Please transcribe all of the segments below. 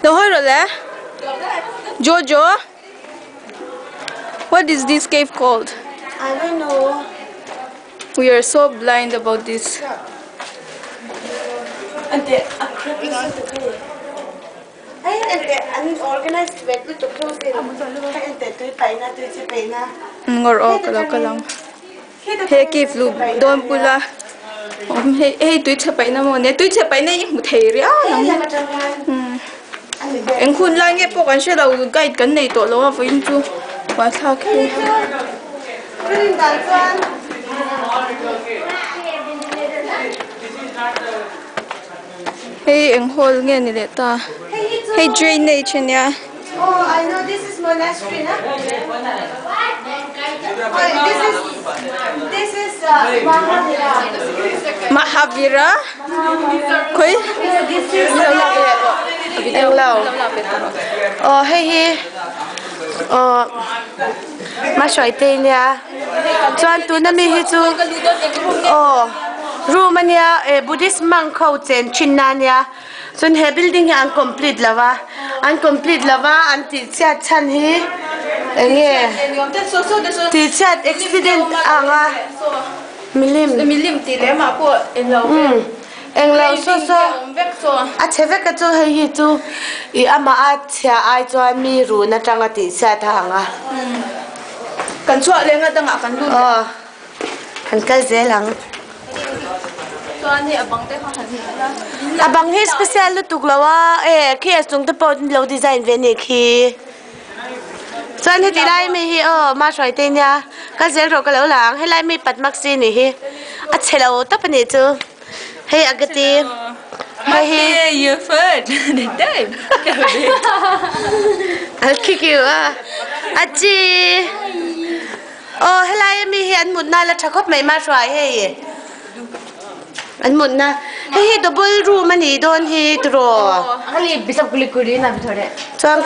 Lo hawi rawh le. Jojo. What is this cave called? I don't know. We are so blind about this. Hei ente an organize vet lutuk thung sin. Hei ente tui paihna tui chi paihna. Ngawr aw ka lo kal ang. He cave lu dawn bula awm hei hei tui chhe paihna maw nia tui chhe paihna hi hmu thei riau ang eng hun lai nge pawh kan hre lo guide kan nei tawh lo a vawiin chu buaithlak hi. Hei eng hall nge ni leh ta hei drainage ania. Mahavira khawi Englo aw hei hi aw hmahruaite nia chuan tuna mi hi chu aw room ania eh buddhist monk ho chen thin na ania chuan he building hi an complete lo va an complete lo va an tih chhiat chhan hi eng nge tih chhiat accident ang a milim Englo saw saw a chhe vek a chu hei hi chu ih amah a chhia ai chuan mi run atanga tih chhiat a ang a. Kan chhuah leng a dangah kan lut leh. Aw kan kal zel ang. Chuan hei a bang te kha han hmu la. A bang hi special lutuk lo a e khi a chung te pawh lo design ve a nih khi. Chuan heti lai mi hi aw ma hruai te nia kal zel rawh ka lo la ang helai mi patmaksi nih hi a chhe lo tawp a nih chu hei agati hei hi I'll kick you a a chi aw helai ami hi an mutna la tha khawp mai ma hruai hei. An mutna hei hi double room a nih dawn hi tiraw chuan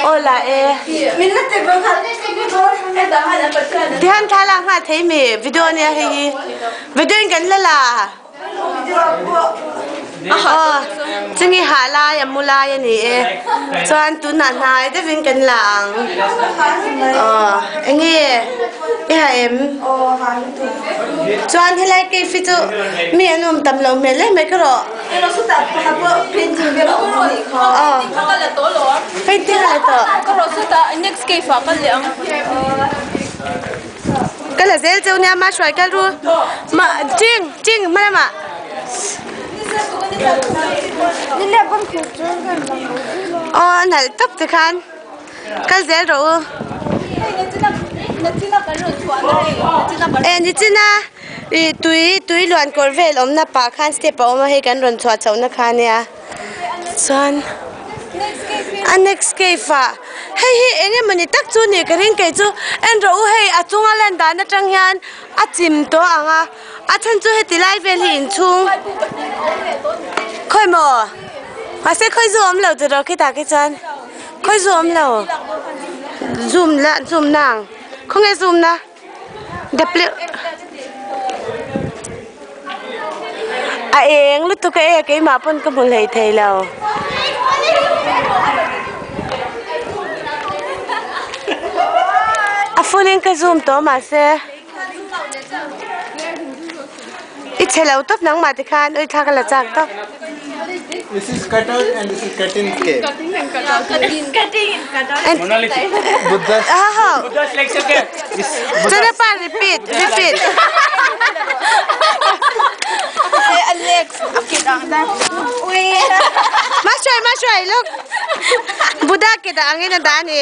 aw la e. Tihian thla lak nghal thei mi video ania hei hi video in kan la la aw chumi hah lai a mu lai a ni e chuan tunah hnai deuhin kan la ang aw enge i ha em chuan helai cave hi chu mi an awm tam loh hmel em mai ka rawh aw painting a la tawh. Ka la zel cheu nia ma hruai kal ru ma ching ching hma lamah. Aw a nalh tawp te khan kal zel rawh u. E nichina ih tui tui luan kawr vel awmna pah khan step a awm a hei kan rawn chhuah chhohna kha ania. Chuan a next cave ah hei hi eng emawni tak chu ni ka ring kei chu en rawh u hei a chunga lan dan atang hian a chim tawh ang a a chhan chu heti lai vel hi inchhung khawi maw mahse khawi zu awm lo tiraw khitah khi chuan khawi zu awm lo zoom la zoom na ang khawnge zoom na. A eng lutuk a e keimah pawn ka hmu hlei thei lo. A full in ka zoom tawh mahse i chhe lo tawp nangmah tikhan ui thla ka la chak tawp. This is cutout and this is cutting cave. And Buddha's ha ha. Buddha's lecture ke? This Chuan a pa repeat repeat. Alex, Mashuai mashuai look. Buddha ke dah angin a dah a ni.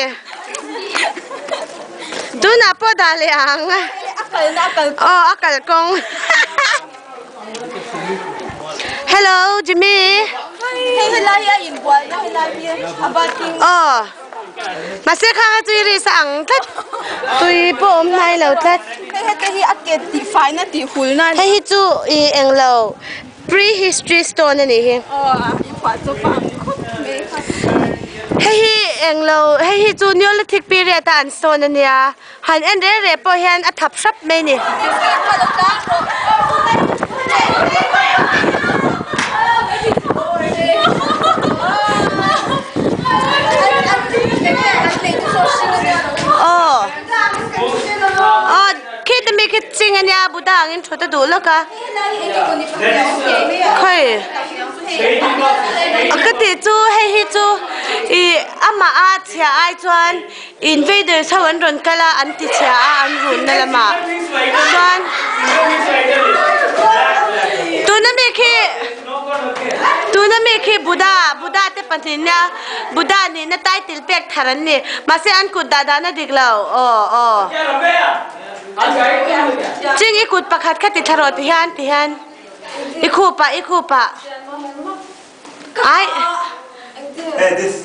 Tunah pawh dah leh ang. Aw a kalkawng. Hello Jimmy. Hei helai hi a inbual na helai hi a bathing. Aw. Mahse khang a tui ri sa ang tlat. Tui pawh awm hnai lo tlat. Hei hete hi a ke tih faina tih hulna a ni. Hei hi chu ih englo pre-history stone a nih hi. Aw a inphuah chawp a ang khawp mai kha. Hei hi englo hei hi chu neolithic period a an stone a nia. Han en reh reh pawh hian a thap hrap mai a ni. Aw aw khita mi khi ching a nia Buddha angin thut a duh lawk a khawi ka tih chu hei hi chu ih amah a chhiah ai chuan. Invaders ho an rawn kal a, an ti chhia a, an runna lamah chuan tuna mi khi tuna mi khi Buddha Buddha te pahnih nia Buddha nihna title pek thar an ni mahse an kut dah dan a dik lo aw aw ching i kut pakhat kha ti thla rawh ti hian ti hian i khup ah i khup ah. Ai Hey, this.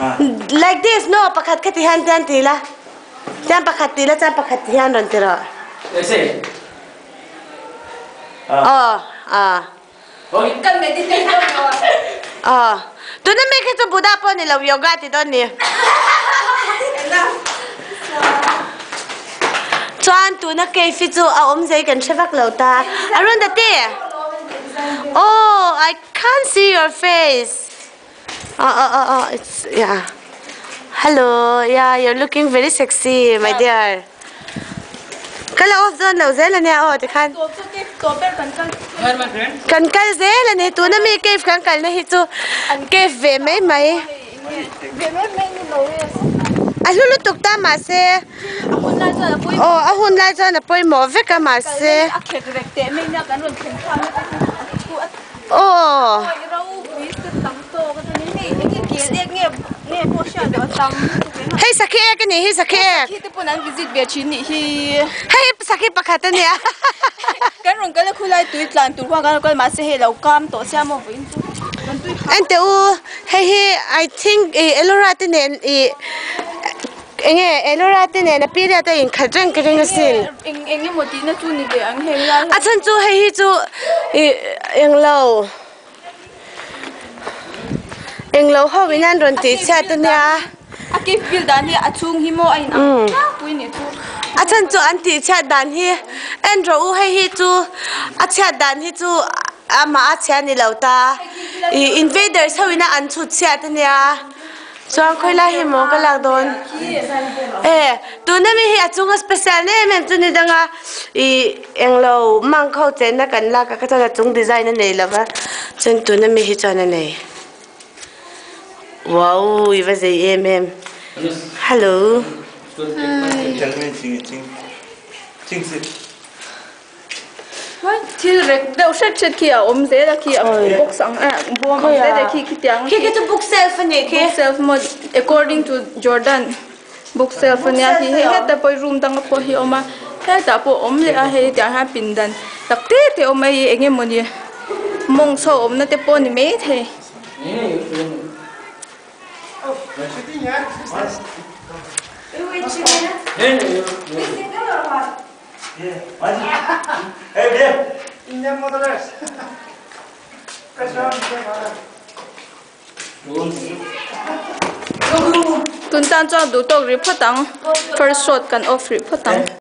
Ah. Like this no pakhat kha ti hian tian ti la tian pakhat ti la chuan pakhat ti hian rawn ti rawh. Aw ah. Kan meditate dawn lo a. Aw tuna mi khi chu Buddha pawh ni lo yoga ti dawn ni. Chuan tuna cave hi chu a awm zei kan hre vak lo ta. Arundhati. Oh, I can't see your face. Oh, oh, oh, oh, it's, yeah. Hello, yeah, you're looking very sexy, my dear. Kala off dawn lo zel ania aw tikhan. Kan kal zel ani tuna mi cave kan kalna hi chu cave ve mai mai. A hlu lutuk ta mahse aw a hun lai chuan a pawimawh vek a mahse aw hei sakhi ek a nih hi sakhi ek hei sakhi pakhat a nia. Enteh u hei hi I think ih Ellora te nen ih eng nge Ellora te nen a period a inkhat reng ka ring asin a chhan chu hei hi chu ih englo englo ho in an rawn tih chhiat ania a chhan chu an tih chhiat dan hi en rawh u hei hi chu a chhiat dan hi chu. Amah a chhia ni lo ta. Ih invaders ho ina an chhut chhiat ania. Chuan khawi lai hi maw ka lak dawn. E tuna mi hi a chunga special na em em chu ni danga ih englo monk ho chenna kan lak a kha chuan a chung design a nei lova chuan tuna mi hi chuan a nei. Wow i va zei em em. Hello. Thil rek deuh hret hret khi a awm zel a khi a box ang eh bawm ang te te khi khitiang khi khi chu bookshelf a nih khi bookshelf maw according to Jordan bookshelf a nia khi hei hetah pawh room danga pawh hi a awm a hetah pawh a awm leh a hei tiang hian pindan tak te te a awm a hei eng emawni mawng chho awmna te pawh a ni maithei. Tun tan chuan duh tawk rih phawt ang first shot kan off rih phawt ang.